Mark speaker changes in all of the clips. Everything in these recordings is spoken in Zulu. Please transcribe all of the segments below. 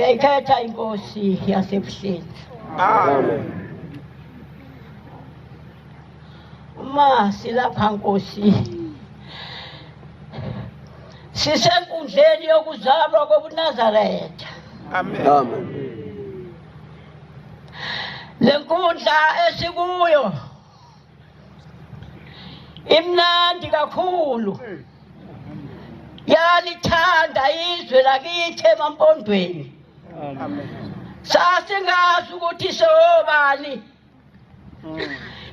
Speaker 1: Ngiyayikhetha inkosi yasebuhleni.
Speaker 2: Amen.
Speaker 1: Uma silapha Nkosi sisenkundleni yokuzalwa kobuNazaretha.
Speaker 2: Amen.
Speaker 3: Amen.
Speaker 1: Le nkundla esikuyo imnandi kakhulu. Yalithanda izwe lakithi emampondweni.
Speaker 2: Amen.
Speaker 1: Sasingazi ukuthi sewobani.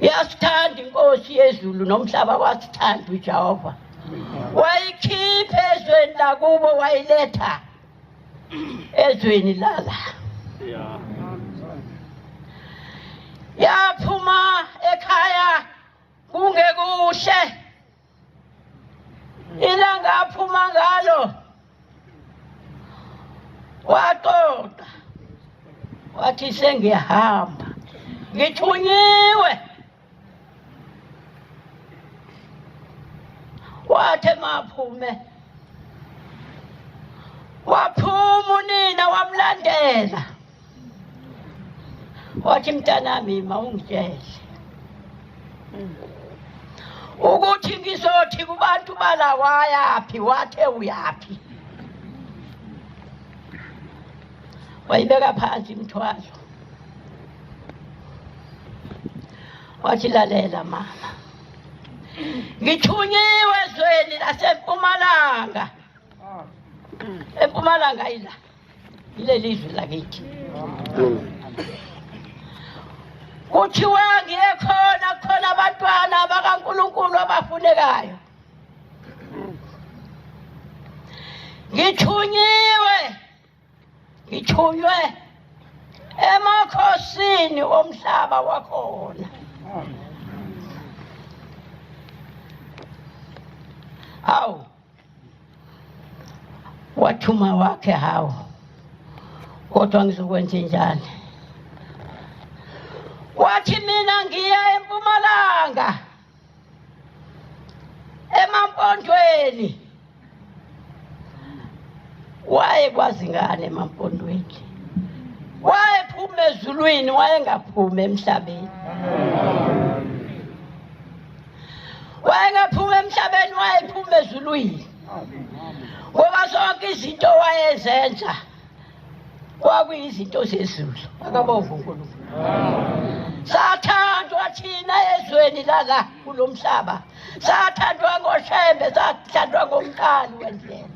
Speaker 1: Yasithanda inkosi yezulu nomhlaba wasithanda uJehova. Wayikhipha ezweni lakubo wayiletha ezweni lala. Yaphuma ekhaya kungekuhle. Ilanga aphuma ngalo waxoxa wathi sengiyahamba ngithunyiwe. Wathi maphume waphuma unina wamlandela wathi mntanami mawungitshele ukuthi ngizothi kubantu bala wayaphi wathe uyaphi. Wayibeka phansi imithwalo wathi lalela mama, ngithunyiwe ezweni lasempumalanga. Empumalanga ila ileli zwe lakithi. Kuthiwa ngiye khona khona abantwana bakaNkulunkulu abafunekayo. Ngithunyiwe, ngithunywe emakhosini omhlaba wakhona. Hawu, wathuma wakhe, hawu, kodwa ngizokwenza njani? Wathi mina ngiya empumalanga emampondweni. Wayekwazi ngani emampondweni? Wayephuma ezulwini, wayengaphumi emhlabeni. Wayengaphuma emhlabeni, wayephuma ezulwini. Ngoba zonke izinto wayezenza kwakuyizinto zezulu. Akabonge uNkulunkulu. Sathandwa thina ezweni lala kulomhlaba, sathandwa ngoShembe, sathandwa ngomqali wendlela.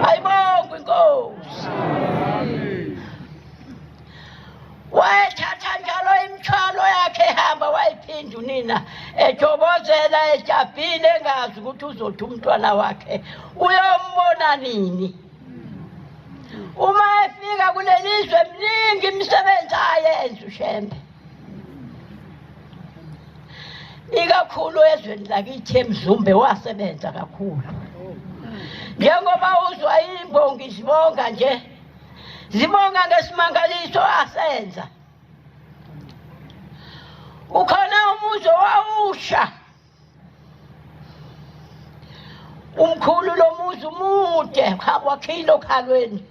Speaker 1: Ayibongwe inkosi. Wayethatha njalo imithwalo yakhe ehamba, wayiphinda unina ejobozela ejabhile, engazi ukuthi uzothi umntwana wakhe uyombona nini. Uma efika kuleli zwe mningi imisebenzi ayenza uShembe, ikakhulu ezweni lakithi eMzumbe wasebenza kakhulu. Njengoba uzwa imbongi zibonga nje, zibonga ngesimangaliso asenza. Ukhona umuzi owawusha umkhulu lo muzi umude wakhile okhalweni,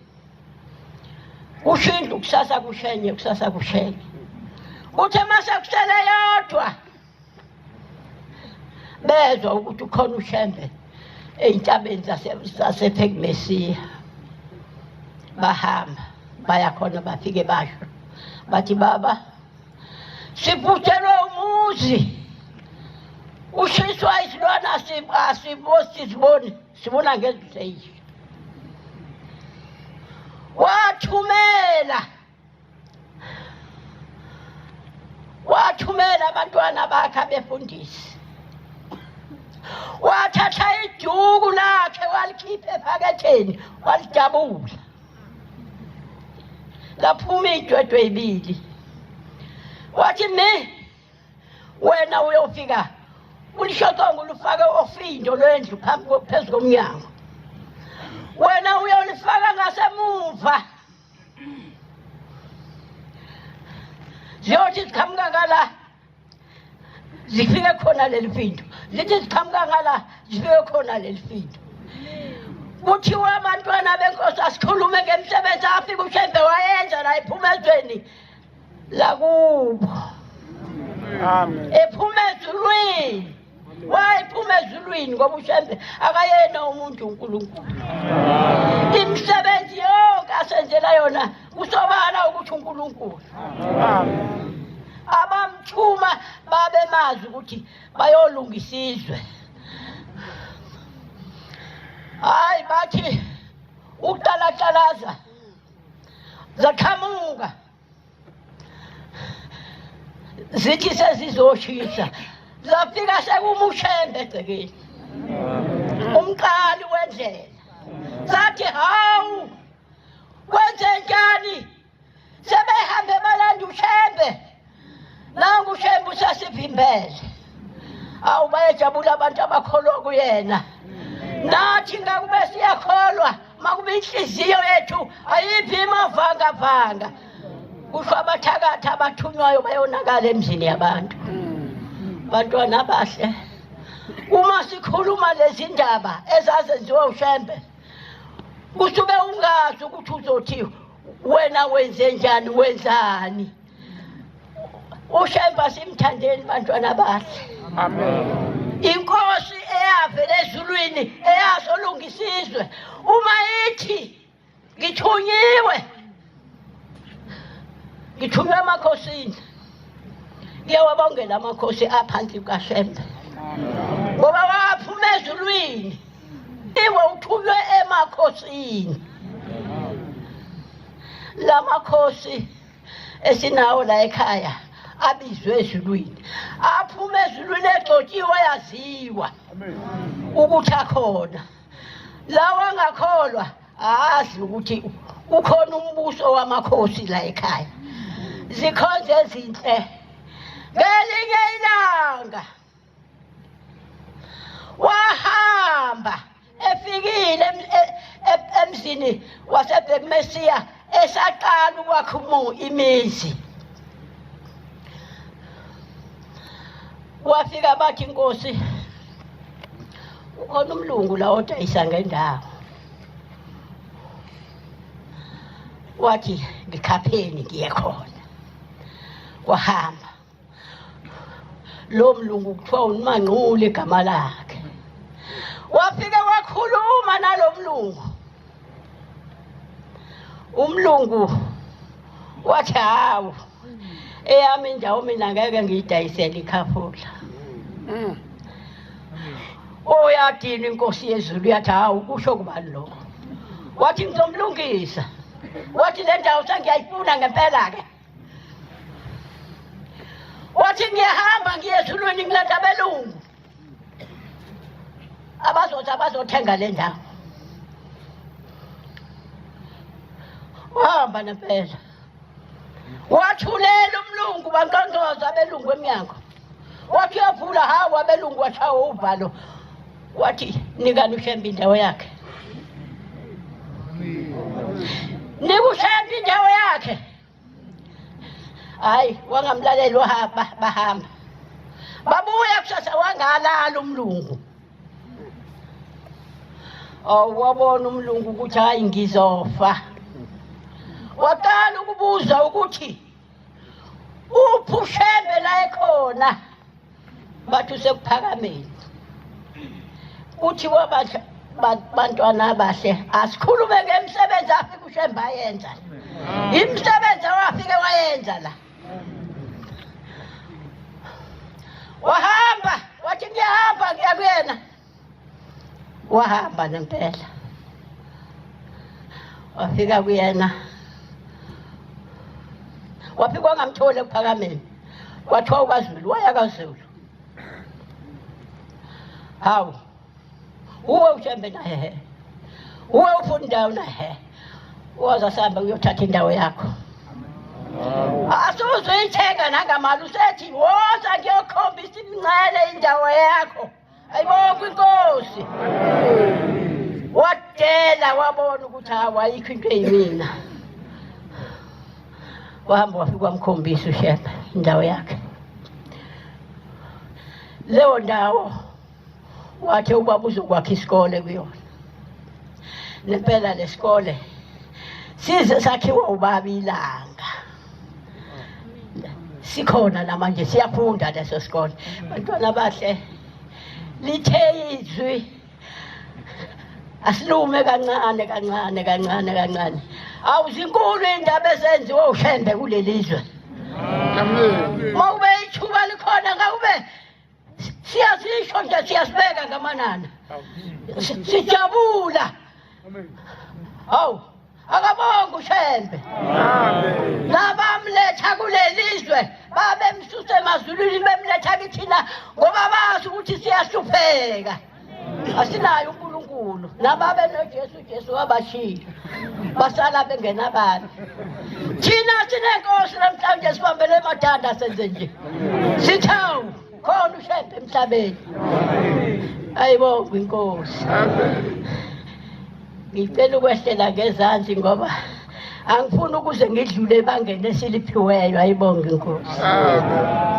Speaker 1: kusho indlu kusasa kushenye, kusasa kushenye. Kuthe mase kusele yodwa bezwa ukuthi ukhona uShembe ey'ntabeni zasePhekmesiya, bahamba baya khona, bafike basho bathi baba sibhujelwe umuzi ushiswa isilwana asiboni sibona ngeziseyisho. Wathumela wathumela abantwana bakhe abefundisi, wathatha iduku lakhe walikhipha ephaketheni walidabula, laphuma idwedwe ibili. Wathi mi wena uyofika ulishocongo ulufake ofindo lwendlu phambi phezu komnyango, wena uyolifaka ngasemuva, ziyothi ziqhamuka ngala zifike khona leli findo, zithi ziqhamuka ngala zifike khona leli findo. Kuthiwa abantwana benkosi asikhulume ngemisebenzi afika uShembe waye ephuma ezweni lakubo.
Speaker 2: Amen.
Speaker 1: Ephuma ezulwini. Wayephuma ezulwini ngoba uShembe akayena umuntu uNkulunkulu. Imisebenzi yonke asenzela yona kusobala ukuthi uNkulunkulu.
Speaker 2: Amen.
Speaker 1: Abamthuma babemazi ukuthi bayolungisa izwe. Hayi bathi ukuqalaqalaza zaqhamuka zithi sezizoshisa zafika sekumushembe egcekeni umqali wendlela sathi hawu kwenze njani sebehambe balanda ushembe nangu ushembe usasivimbele awu bayajabula abantu abakholwa kuyena nathi ngakube siyakholwa makube inhliziyo yethu ayiphi imavangavanga kusho abathakathi abathunywayo bayonakala emzini yabantu bantwana abahle uma sikhuluma lezi ndaba ezazenziwa ushembe kusuke ungazi ukuthi uzothi wena wenze njani wenzani ushembe asimthandeni bantwana abahle
Speaker 2: Amen.
Speaker 1: Inkosi eyavela ezulwini eyazolungisa izwe uma ithi ngithunyiwe ngithunywe emakhosini ngiyawabongela amakhosi aphansi kukaShembe ngoba waphuma ezulwini iwe uthunywe emakhosini lamakhosi esinawo la ekhaya abizwe ezulwini aphume ezulwini egcotshiwe yaziwa ukuthi akhona lawa angakholwa azi ukuthi ukhona umbuso wamakhosi la ekhaya zikhonze ezinhle ngelinye ilanga wahamba efikile emzini waseBhekmesiya esaqala ukwakha imizi wafika bathi inkosi ukhona umlungu la odayisa ngendawo wathi ngikhapheni ngiye khona wahamba lo mlungu kuthiwa uManqula igama lakhe wafike wakhuluma nalo mlungu umlungu wathi hawu eyami indawo mina ngeke ngiyidayisele ikhafula oyadini inkosi yezulu yathi hawu kusho kubani lokho wathi ngizomlungisa wathi le ndawo sengiyayifuna ngempela-ke wathi ngiyahamba ngiye ezulwini ngilanda abelungu abazothi abazothenga le ndawo wahamba nempela wathulela umlungu banqonqoza abelungu emnyango wathi uyavula hawu abelungu washawa uvalo wathi nikani ushembe indawo yakhe nika ushembe indawo yakhe hayi wangamlaleli wahamba bahamba babuya kusasa wangalala umlungu oh wabona umlungu ukuthi hayi ngizofa waqala ukubuza ukuthi uphi ushembe la ekhona bathi usekuphakameni kuthiwa bantwana abahle asikhulume ngemisebenzi afike ushembe ayenza imisebenzi awafike wayenza la wahamba wathi ngiyahamba ngiya kuyena wahamba nempela wafika kuyena wafika wangamtholi ekuphakameni kwathiwa ukaZulu waya kaZulu hawu uwe ushembe nahe uwe ufuna indawo nahe woza sihamba uyothatha indawo yakho asuzuyithenga nangamali usethi woza ngiyokhombisa imincele indawo yakho ayibonke inkosi wadela wabona ukuthi hawu ayikho into eyimina wahamba wafika wamkhombisa ushembe indawo yakhe leyo ndawo wathi ubaba uzokwakha isikole kuyona nempela lesikole Size sakhiwa ubaba ilanga. Sikhona namanje siyafunda leso sikole. Bantwana bahle lithe izwi asilume kancane kancane kancane kancane. Awuzinkulu indaba ezenziwa uShembe kulelizwe.
Speaker 2: Amen.
Speaker 1: Mawube ithuba likhona ngakube siyazisho nje siyasibeka ngamanana. Sijabula. Hawu, akabonge uShembe.
Speaker 2: Amen.
Speaker 1: Labamletha kulelizwe babemsusa emazulwini bemletha kithina ngoba bazi ukuthi siyahlupheka. Asinayo uNkulunkulu. Nababe noJesu Jesu wabashiya. Basala bengenabani. Thina sinenkosi namhlanje sibambele emadanda senze nje. Sithawu khona uShembe emhlabeni. Ayibonge inkosi.
Speaker 2: Amen.
Speaker 1: Ngicela ukwehlela ngezansi ngoba angifuni ukuze ngidlule ebangeni esiliphiweyo ayibonge inkosi.
Speaker 2: Amen.